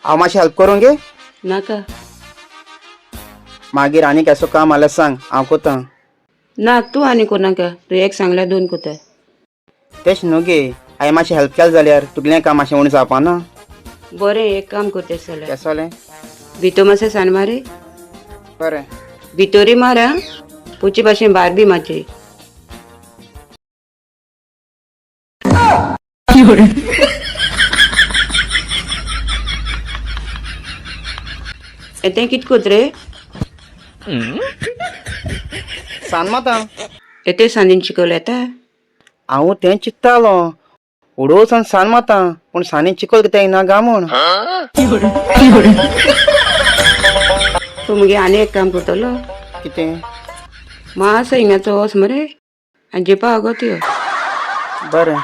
हांव मातशें हेल्प करूं गे? नाका. मागीर आनी केसो काम आल्यार सांग, हांव कोता. ना, तूं आनी कोरनाका. तूं एक सांगल्यार दोन कोता. तेश न्हू गे, हांवें मातशें हेल्प केलें जाल्यार तुगलें काम मातशें उणें जावपा ना? बरें, एक काम करता जाल्यार. केसो जालें? भितर मातशें सान मारे. बरें. भितोरी मार आं, पुची भाशेन भायर बी मारची. तें कित कोत रे? सान माता. तें सांदीन शिकवलें येता? हांव तें चिंत्तालो, उडोवसान सान माता, पूण सानी चिकोल कित्याक येना गा म्हूण. तूं मुगे आनी एक काम करतलो? कितें? मातसो हिंगाचो वच मरे आनी जिपा अगो त्यो. बरें.